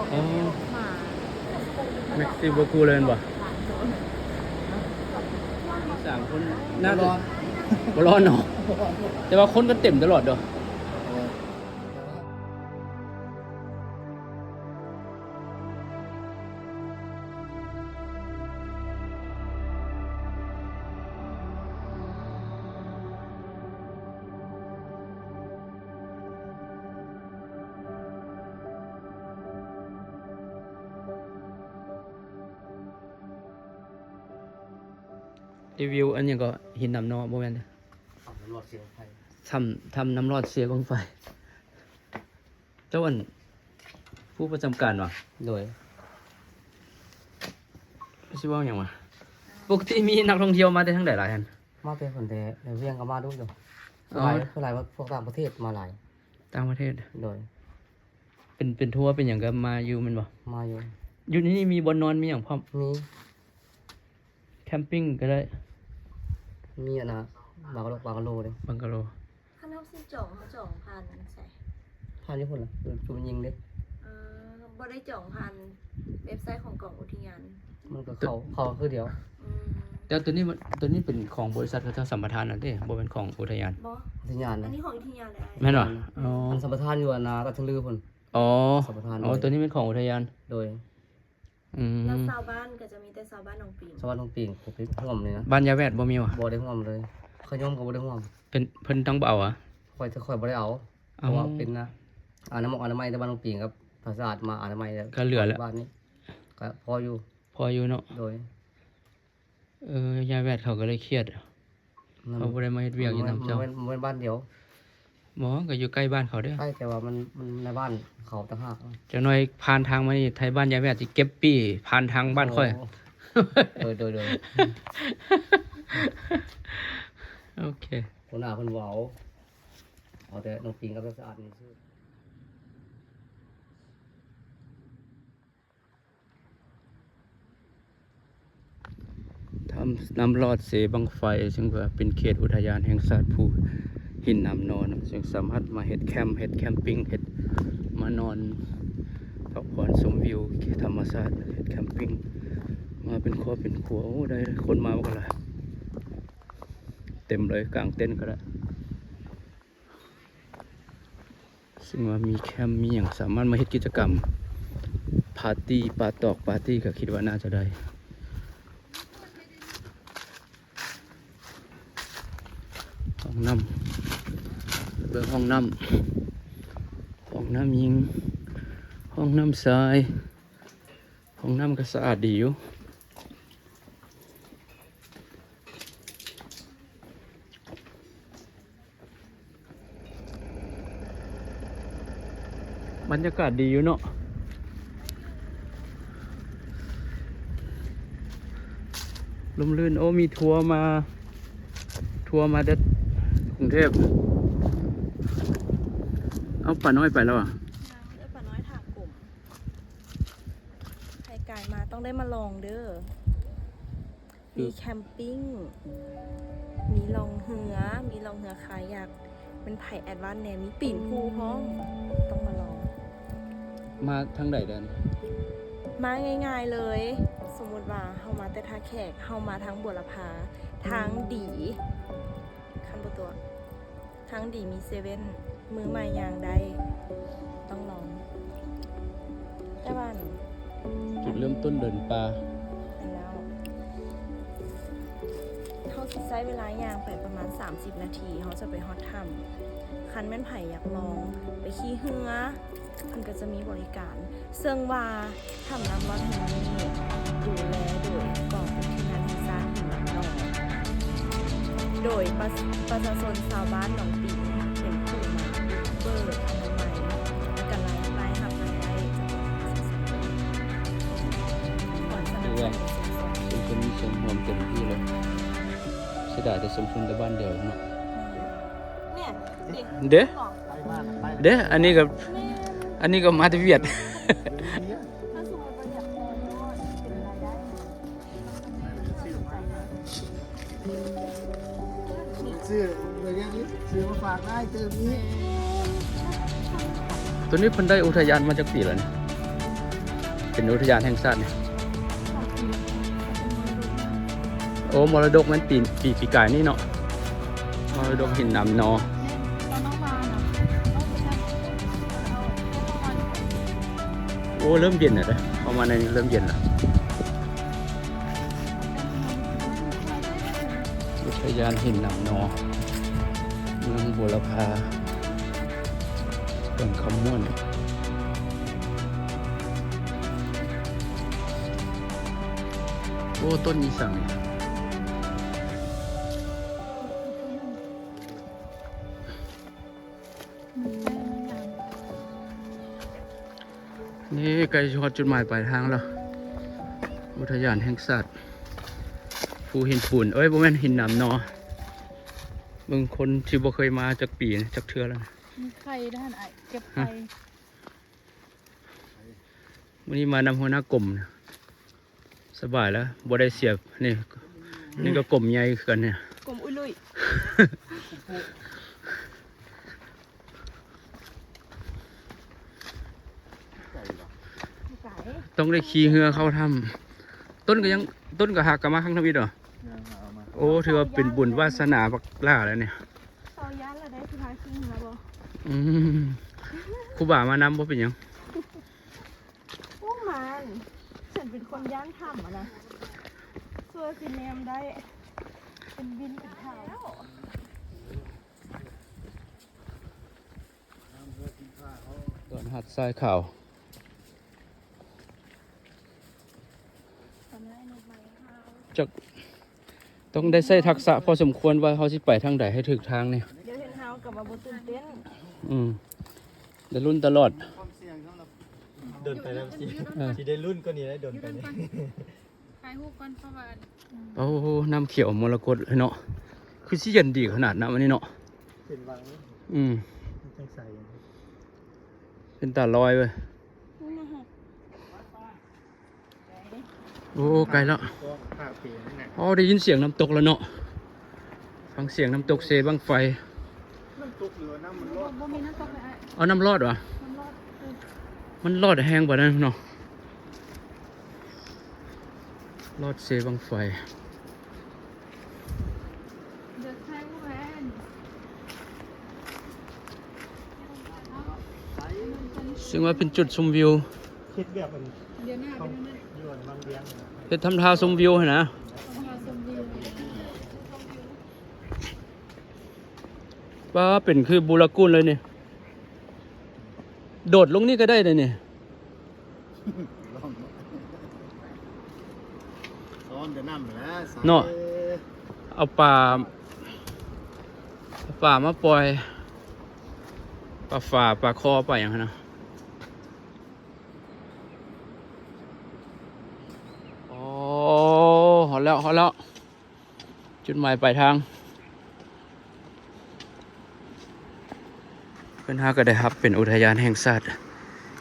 ອໍ ແມັກຊິເວີລຄູລເລີຍແມ່ນບໍ່? ສາມຄົນ ໜ້າຈະ ບໍ່ຮ້ອນເນາະ ແຕ່ວ່າຄົນກໍເຕັມຕະຫຼອດເນາະ. ຣີວິວອັນຫຍັງເກາະ? ຫີນນ້ຳໜໍ່ບໍ່ແມ່ນເດີ? ຖ້ຳນ້ຳລອດເຊບັ້ງໄຟ ຖ້ຳ ຖ້ຳນ້ຳລອດເຊບັ້ງໄຟ. ເຈົ້າອັນ ຜູ້ປະຈຳການຫວາ? ໂດຍ. ຊິເວົ້າຫຍັງຫວາ? ປົກກະຕິມີນັກທ່ອງທ່ຽວມາແຕ່ທາງໃດຫຼາຍຫັ້ນ? ມາແຕ່ພຸ້ນແຕ່ ໃນວຽງກໍມາດຸຢູ່. ອໍ ສ່ວນຫຼາຍ ສ່ວນຫຼາຍພວກຕ່າງປະເທດມາຫຼາຍ. ຕ່າງປະເທດ? ໂດຍ. ເປັນ ເປັນທົວເປັນຫຍັງກໍມາຢູ່ແມ່ນບໍ່? ມາຢູ່. ຢູ່ໃນນີ້ມີບ່ອນນອນມີຫຍັງພ້ອມ? ມີ. ແຄມປິງກໍໄດ້. ມີອັນນ່າ ບັງກະໂລ ບັງກະໂລເດ້. ບັງກະໂລ. ຄັນເຮົາຊິຈອງ ເຮົາຈອງຜ່ານໃສ? ຜ່ານຢູ່ພຸ້ນລະ ຈຸມຍິງເດ້. ເອີ ບໍ່ໄດ້ຈອງຜ່ານເວັບໄຊຂອງກອງອຸທິຍານ. ມັນກໍເຂົ້າ ເຂົ້າຄືດຽວ. ອືມ. ແຕ່ໂຕນີ້ມັນ ໂຕນີ້ເປັນຂອງບໍລິສັດເຂົາເຈົ້າສຳປະທານນັ້ນເດ້ ບໍ່ແມ່ນຂອງອຸທະຍານ. ບໍ່ ອຸທະຍານນະ. ອັນນີ້ຂອງອຸທະຍານເດ້. ແມ່ນບໍ່? ອໍ ອັນສຳປະທານຢູ່ອັນນ່າ ລາດຊະລືພຸ້ນ. ອໍ ສຳປະທານ. ອໍ ໂຕນີ້ແມ່ນຂອງອຸທະຍານ. ໂດຍ. ອືມ. ແລ້ວຊາວບ້ານກໍຈະມີແຕ່ຊາວບ້ານໜອງປິງ. ຊາວບ້ານໜອງປິງ ເຂົາໄປຮ່ວມນີ້ນະ. ບ້ານຍາແວດບໍ່ມີຫວາ? ບໍ່ໄດ້ຮ່ວມເລີຍ. ຂະຍົມກໍບໍ່ໄດ້ຮ່ວມ. ເພິ່ນ ເພິ່ນຕັ້ງບໍ່ເອົາຫວາ? ຂ້ອຍ ຂ້ອຍບໍ່ໄດ້ເອົາ. ເອົາ. ເພາະວ່າເປັນນະ ອະນາ ອະນາໄມແຕ່ບ້ານໜອງປິງກັບປາສາດມາອະນາໄມແລ້ວ ກໍເຫຼືອແລ້ວ. ບ້ານນີ້ກໍພໍຢູ່. ພໍຢູ່ເນາະ. ໂດຍ. ເອີ ຍາຍແວດເຂົາກໍເລີຍຄຽດ ເຂົາບໍ່ໄດ້ມາເຮັດວຽກຢູ່ນຳເຈົ້າ. ບໍ່ແມ່ນ ບໍ່ແມ່ນບ້ານດຽວ. ບໍ່ ກໍຢູ່ໃກ້ບ້ານເຂົາເດ້. ໃກ້ ແຕ່ວ່າມັນ ມັນໃນບ້ານເຂົາຕ່າງຫາກ. ຈັກໜ່ອຍຜ່ານທາງມານີ້ ໄທບ້ານຍາຍແວດຊິເກັບປີ້ຜ່ານທາງບ້ານຂ້ອຍ. ໂອ້ ໂດຍ ໂດຍ ໂດຍ. ໂອເຄ. ຫົວໜ້າເພິ່ນເວົ້າ ເອົາແຕ່ນ້ອງປິງກັບສະອາດນີ້ຊື່. ຖ້ຳນ້ຳລອດເຊບັ້ງໄຟ ຊຶ່ງວ່າເປັນເຂດອຸທະຍານແຫ່ງຊາດພູຫີນນ້ຳໜໍ່ນະ ຈຶ່ງສາມາດມາເຮັດແຄມ ເຮັດແຄມປິງ ເຮັດ ມານອນພັກຜ່ອນຊົມວິວທຳມະຊາດ ເຮັດແຄມປິງ ມາເປັນຄອບເປັນຄົວ. ໂອ້ ໄດ້ຄົນມາບັກຫຼາຍ ເຕັມເລີຍ ກາງເຕັນກໍໄດ້. ຊຶ່ງວ່າມີແຄມ ມີຫຍັງ ສາມາດມາເຮັດກິດຈະກຳ ປາຕີ້ ປາຕອກ ປາຕີ້ ກໍຄິດວ່າໜ້າຈະໄດ້. ຫ້ອງນ້ຳ ເບິ່ງຫ້ອງນ້ຳ ຫ້ອງນ້ຳຍິງ ຫ້ອງນ້ຳຊາຍ. ຫ້ອງນ້ຳກໍສະອາດດີຢູ່ ບັນຍາກາດດີຢູ່ເນາະ ລົມລື່ນ. ໂອ້ ມີທົວມາ ທົວມາແຕ່ກຸງເທບ. ເອົາ ປານ້ອຍໄປແລ້ວຫວາ? ຍັງເດີ ປານ້ອຍຖາກົມ. ໃຜກາຍມາຕ້ອງໄດ້ມາລອງເດີ ມີແຄມປິງ ມີລ່ອງເຮືອ ມີລ່ອງເຮືອຄາຍັກ. ແມ່ນໃຜແອດວານແດ່ ມີປີນພູພ້ອມ ຕ້ອງມາລອງ. ມາທາງໃດເດີ? ມາງ່າຍໆເລີຍ ສົມມຸດວ່າເຮົາມາແຕ່ທ່າແຂກ ເຮົາມາທາງບົວລະພາ ທາງດີ ຄັນບໍ່ຕົວະ ທາງດີມີເຊເວັ່ນ ມືໃໝ່ຍ່າງໄດ້ ຕ້ອງລອງ. ແຕ່ວ່າ ຈຸດເລີ່ມຕົ້ນເດີນປ່າ ແມ່ນແລ້ວ ເຮົາຊິໃຊ້ເວລາຍ່າງໄປປະມານສາມສິບນາທີ ເຮົາຈະໄປຮອດຖ້ຳ. ຄັນແມ່ນໃຜຢາກລອງໄປຂີ່ເຮືອ ເພິ່ນກໍຈະມີບໍລິການ ເຊິ່ງວ່າຖ້ຳນ້ຳລອດແຫ່ງນີ້ດູແລໂດຍກອງອຸທິຍານແຫ່ງຊາດຫີນນ້ຳໜໍ່ ໂດຍປະ ປະຊາຊົນຊາວບ້ານໜອງປິງເປັນຜູ້ມາບຸກເບີກອະນາໄມ ແລະ ກະລາຍ ລາຍຮັບລາຍໄດ້ຈາກປະຊາຊົນ. ຖືວ່າຊຸມຊົນມີສ່ວນຮ່ວມເຕັມທີ່ເລີຍ. ເສຍດາຍແຕ່ຊຸມຊົນແຕ່ບ້ານດຽວເນາະ. ເດ້ ເດ້ ອັນນີ້ກໍ ອັນນີ້ກໍມາແຕ່ຫວຽດ. ຊື້ ຊື້ມາຝາກອ້າຍຕື່ມນີ້. ໂຕນີ້ເພິ່ນໄດ້ອຸທະຍານມາຈັກປີແລ້ວນີ້? ເປັນອຸທະຍານແຫ່ງຊາດນີ້. ໂອ້ ມໍລະດົກແມ່ນປີ ປີ ປີກາຍນີ້ເນາະ ມໍລະດົກຫີນໜາມໜໍ. ໂອ້ ເລີ່ມເຢັນແລ້ວເດ້ ເຂົ້າມາໃນນີ້ເລີ່ມເຢັນແລ້ວ. ອຸທະຍານຫີນໜາມໜໍ ເມືອງບົວລະພາ ແຂວງຄຳມ່ວນ. ໂອ້ ຕົ້ນອີ່ສັງນີ້? ນີ້ໃກ້ຊິຮອດຈຸດໝາຍປາຍທາງແລ້ວ ອຸທະຍານແຫ່ງຊາດພູຫີນປູນ ເອີຍ ບໍ່ແມ່ນ ຫີນໜາມໜໍ. ເບິ່ງຄົນທີ່ບໍ່ເຄີຍມາຈັກປີ ຈັກເທື່ອແລ້ວນະ. ມີໄຂ່ດ້ານອ້າຍ ເກັບໄຂ່. ມື້ນີ້ມານຳຫົວໜ້າກົມ ສະບາຍແລ້ວ ບໍ່ໄດ້ເສຍ. ນີ້ ນີ້ກໍກົມໃຫຍ່ຄືກັນນີ້ ກົມອຸລຸຍ. ຕ້ອງໄດ້ຂີ່ເຮືອເຂົ້າຖ້ຳ. ຕົ້ນກໍຍັງ ຕົ້ນກໍຫາກະມາຄັ້ງທຳອິດເນາະ. ໂອ້ ຖືວ່າເປັນບຸນວາສະໜາບັກຫຼ້າແລ້ວນີ້. ເຊົາຢ້ານລະໄດ້ ຊິພາຂີ່ເຮືອບໍ່? ອືມ ຄູບາມານຳບໍ່ເປັນຫຍັງ. ໂອ້ ມານ ສັນເປັນຄົນຢ້ານຖ້ຳຫັ້ນນະ ຊົ່ວຊິແນມໄດ້ ເປັນວິນເປັນທ້າວ. ດອນຫາດຊາຍຂາວ ຈັກ ຕ້ອງໄດ້ໃຊ້ທັກສະພໍສົມຄວນວ່າເຮົາຊິໄປທາງໃດໃຫ້ຖືກທາງນີ້. ດຽວເຫັນເຮົາກໍວ່າບໍ່ຕື່ນເຕັ້ນ. ອືມ ໄດ້ລຸ້ນຕະຫຼອດ. ດົນໄປແລ້ວ ຊິ ເອີ ຊິໄດ້ລຸ້ນກວ່ານີ້ໄດ້ ດົນໄປນີ້. ຖ່າຍຮູບກ່ອນ ເພາະວ່າ ໂອ້ ນ້ຳຂຽວມໍລະກົດເລີຍເນາະ. ຄືຊິເຢັນດີຂະໜາດນ້ຳອັນນີ້ເນາະ. ເປັນວັງ. ອືມ ມັນຈັ່ງໃສ. ເປັນຕາລອຍເວີຍ. ໂອ້ ໄກແລ້ວ. ອໍ ໄດ້ຍິນສຽງນ້ຳຕົກແລ້ວເນາະ. ຟັງສຽງນ້ຳຕົກເຊບັ້ງໄຟ. ນ້ຳຕົກ ຫຼືວ່ານ້ຳມັນລອດ? ບໍ່ມີນ້ຳຕົກເລີຍອ້າຍ. ເອົາ ນ້ຳລອດຫວາ? ນ້ຳລອດ. ເອີ ມັນລອດແຮງປານນັ້ນເນາະ. ລອດເຊບັ້ງໄຟ. ເຊິ່ງວ່າເປັນຈຸດຊົມວິວ ເຮັດແບບອັນ ເຮັດທຳທ່າຊົມວິວຫັ້ນນະ. ວ່າເປັນຄືບູລາກູນເລີຍນີ້. ໂດດລົງນີ້ກໍໄດ້ເດ້ນີ້. ຊ້ອນແຕ່ນ້ຳແຫຼະ ເນາະ. ເອົາປາ ເອົາປາມາປ່ອຍ ປາຝາ ປາຄໍ ປາຫຍັງຫັ້ນນະ. ອໍ ຮອດແລ້ວ ຮອດແລ້ວ. ຈຸດໝາຍປາຍທາງ ເພິ່ນຫາກໍໄດ້ຮັບເປັນອຸທະຍານແຫ່ງຊາດ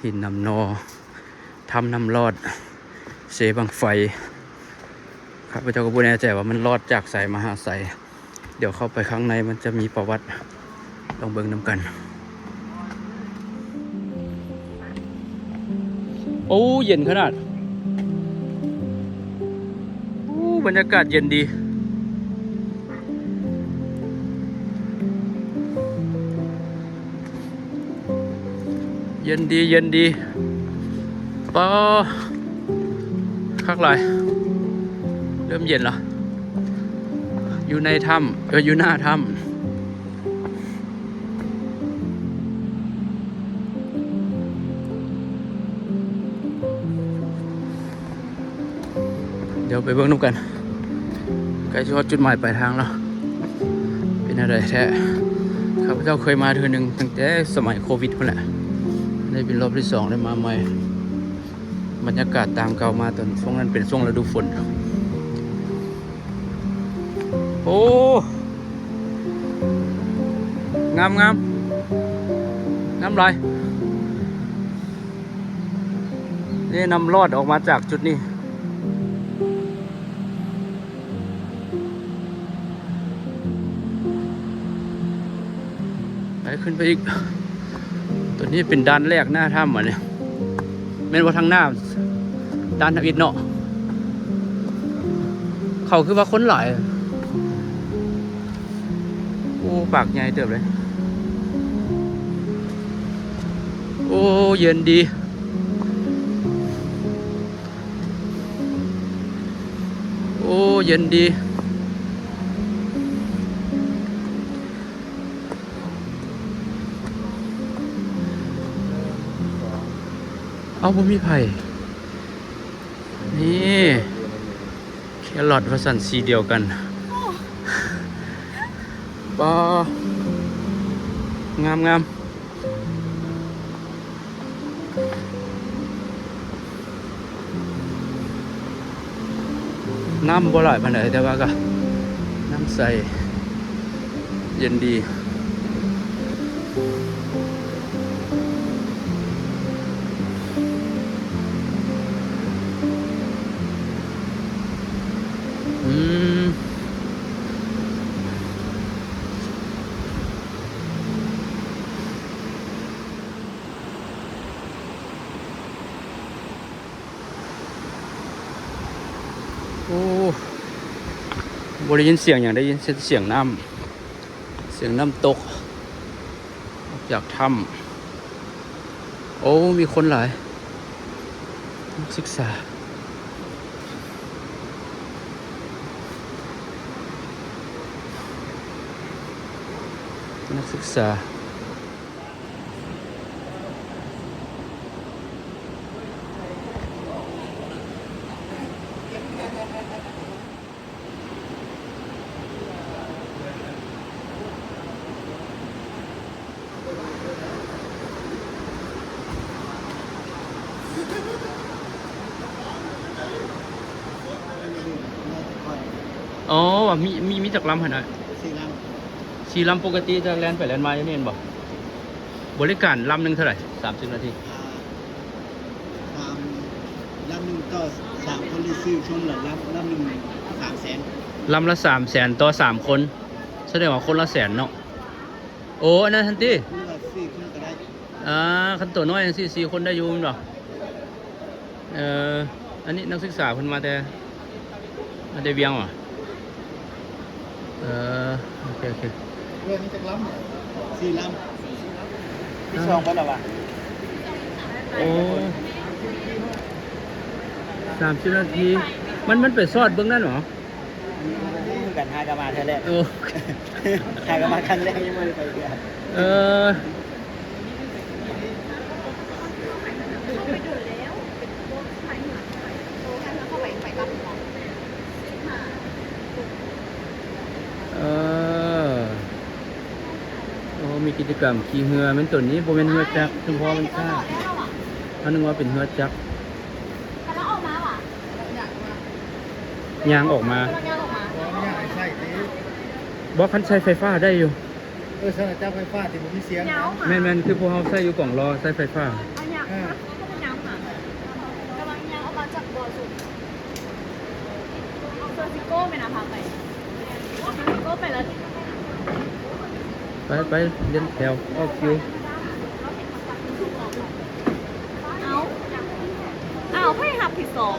ຫີນນ້ຳໜໍ ຖ້ຳນ້ຳລອດ ເຊບັ້ງໄຟ. ຂ້າພະເຈົ້າກໍບໍ່ແນ່ໃຈວ່າມັນລອດຈາກໃສມາຫາໃສ. ດຽວເຂົ້າໄປຂ້າງໃນມັນຈະມີປະຫວັດ ລອງເບິ່ງນຳກັນ. ໂອ້ ເຢັນຂະໜາດ. ໂອ້ ບັນຍາກາດເຢັນດີ ເຢັນດີ ເຢັນດີ. ປາ ຄັກຫຼາຍ ເລີ່ມເຢັນລະ ຢູ່ໃນຖ້ຳ ເອີ ຢູ່ໜ້າຖ້ຳ. ດຽວໄປເບິ່ງນຳກັນ ໃກ້ຊິຮອດຈຸດໝາຍປາຍທາງແລ້ວ. ເປັນແນວໃດແທ້? ຂ້າພະເຈົ້າເຄີຍມາເທື່ອໜຶ່ງ ຕັ້ງແຕ່ສະໄໝໂຄວິດພຸ້ນແຫຼະ. ນີ້ເປັນລອບທີສອງ ໄດ້ມາໃໝ່. ບັນຍາກາດຕ່າງເກົ່າມາ ຕອນຊ່ວງນັ້ນເປັນຊ່ວງລະດູຝົນ. ໂອ້ ງາມໆ ງາມຫຼາຍ. ນີ້ນ້ຳລອດອອກມາຈາກຈຸດນີ້ ໄປ ຂຶ້ນໄປອີກ. ຕົວນີ້ເປັນດ່ານແລກໜ້າຖ້ຳ ອັນນີ້ແມ່ນບໍ່? ທາງໜ້າ ຕ້ານທຳອິດເນາະ. ເຂົາຄືວ່າຄົນຫຼາຍ. ໂອ້ ປາກໃຫຍ່ເຕີບເລີຍ. ໂອ້ ເຢັນດີ. ໂອ້ ເຢັນດີ. ເອົ້າ ບໍ່ມີໃຜ. ນີ້ ແຄຣອດວ່າຊັ້ນ ສີດຽວກັນ. ປ້າ ງາມໆ. ນ້ຳບໍ່ຫຼາຍປານໃດ ແຕ່ວ່າກໍນ້ຳໃສ ເຢັນດີ. ອືມ. ໂອ້ ບໍ່ໄດ້ຍິນສຽງຫຍັງ ໄດ້ຍິນແຕ່ສຽງນ້ຳ ສຽງນ້ຳຕົກ ອອກຈາກຖ້ຳ. ໂອ້ ມີຄົນຫຼາຍ ນັກສຶກສາ ນັກສຶກສາ. ອໍ ວ່າມີ ມີ ມີຈັກລຳຫັ້ນນະ? ສີ່ລຳ. ສີ່ລຳ ປົກກະຕິຈະແລ່ນໄປແລ່ນມາຢູ່ນີ້ແມ່ນບໍ່? ບໍລິການລຳໜຶ່ງເທົ່າໃດ? ສາມສິບນາທີ. ອ່າ ສາມ ລຳໜຶ່ງຕໍ່ສາມຄົນ ຫຼື ສີ່ຄົນລະລຳ ລຳໜຶ່ງສາມແສນ. ລຳລະສາມແສນຕໍ່ສາມຄົນ ສະແດງວ່າຄົນລະແສນເນາະ. ໂອ້ ອັນນັ້ນຫັ້ນຕິ? ຄົນລະສີ່ຄົນກໍໄດ້. ອ່າ ຄັນໂຕນ້ອຍຈັ່ງຊີ້ ສີ່ຄົນໄດ້ຢູ່ແມ່ນບໍ່? ເອີ ອັນນີ້ນັກສຶກສາເພິ່ນມາແຕ່ ມາແຕ່ວຽງຫວາ? ເອີ ໂອເຄ ໂອເຄ. ເຮືອນີ້ຈັກລຳ? ສີ່ລຳ. ມີສອງຄົນລະຫວາ? ໂອ້ ສາມສິບນາທີ. ມັນ ມັນໄປຊອດເບິ່ງນັ້ນຫວາ? ບໍ່ຮູ້ຄືກັນ ຫາກະມາເທື່ອແລກ. ໂອ້ ຫາກະມາຄັ້ງແລກ ຍັງບໍ່ໄດ້ໄປເທື່ອ. ເອີ. ເອີ ໂອ້ ມີກິດຈະກຳຂີ່ເຮືອ. ແມ່ນໂຕນີ້ບໍ່ແມ່ນເຮືອຈັກ ສະເພາະມັນຊ້າ. ເຮົານຶກວ່າເປັນເຮືອຈັກ. ຍ່າງອອກມາ. ບໍ່ ຄັນໃຊ້ໄຟຟ້າໄດ້ຢູ່. ເອີ ຊັ້ນລະຈັກໄຟຟ້າທີ່ບໍ່ມີສຽງ. ແມ່ນໆ ຄືພວກເຮົາໃຊ້ຢູ່ກອງລໍ້ ໃຊ້ໄຟຟ້າ. ເອີ ໄປໆ ລຽນແຖວ ອອກຄິວ. ເອົ້າ ເອົ້າ ໃຜຮັບຜິດຊອບ?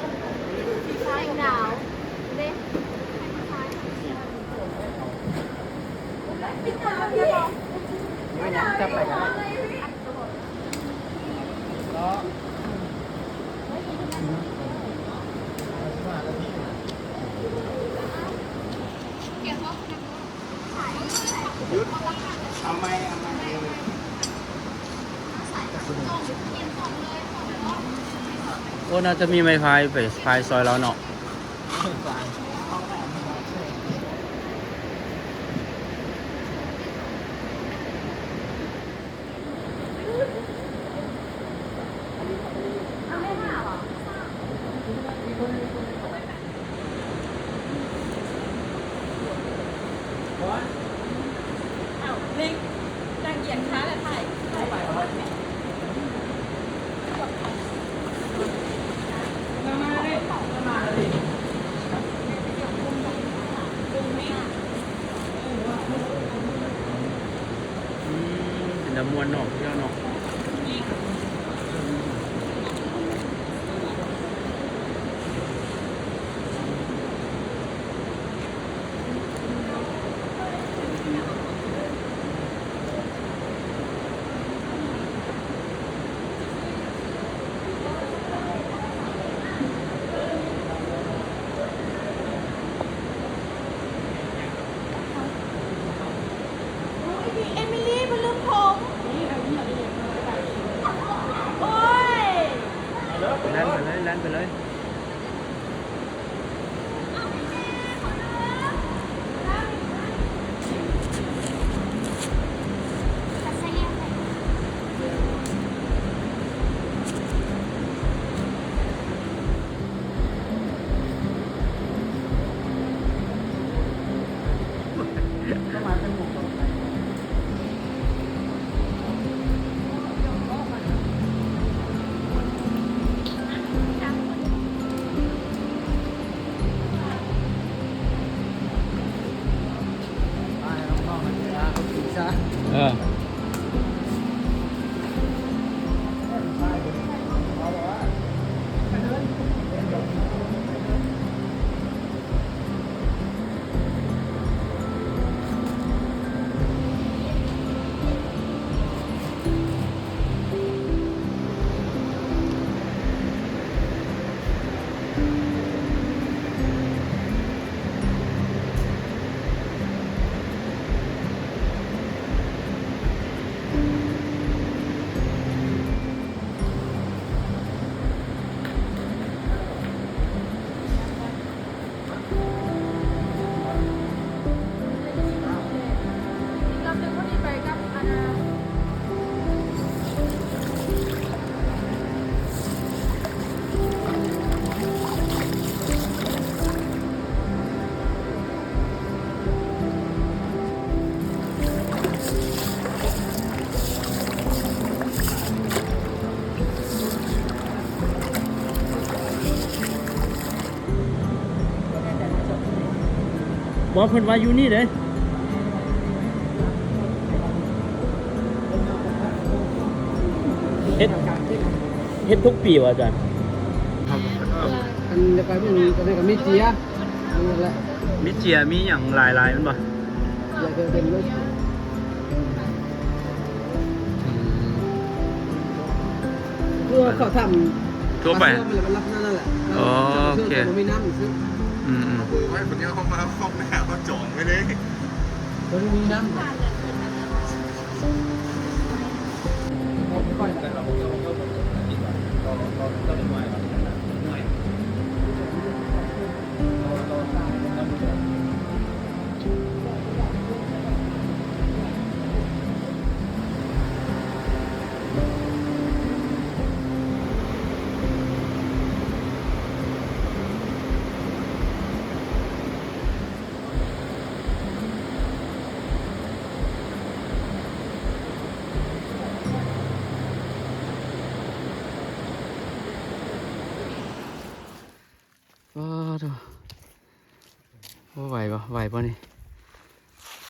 ໂອ້ ໜ້າຈະມີໄວຟາຍ ໄປຟາຍຊອຍລາວເນາະ. ອືມ ເປັນຕາມ່ວນເນາະ ເນາະ. ໂອ້ ໄປເລີຍ ແລ່ນໄປເລີຍ. ບໍ່ ເພິ່ນວ່າຢູ່ນີ້ເດ້. ເຮັດ ເຮັດທຸກປີບໍ່ອາຈານ? ອັນ ແລ້ວກໍມີ ອັນນີ້ກໍມີເຈຍ ນີ້ແຫຼະ ມີເຈຍ ມີຫຍັງຫຼາຍໆ ແມ່ນບໍ່? ຢາກເປັນ ອືມ ຄືເຂົ້າຖ້ຳ ທົ່ວໄປ ຖ້ຳເຊື່ອມແລ້ວມັນລັກສະນະນັ້ນແຫຼະ. ອໍ ໂອເຄ ບໍ່ມີນ້ຳຊື່ ອືມໆ ໂອ້ຍ ບັດນີ້ເຮົາມາຮອບໜ້າເຮົາຈອງໄວ້ເລີຍ ບໍ່ໄດ້ມີນ້ຳ. ປາດໂທ້ ບໍ່ໄຫວບໍ່ ໄຫວບໍ່ນີ້?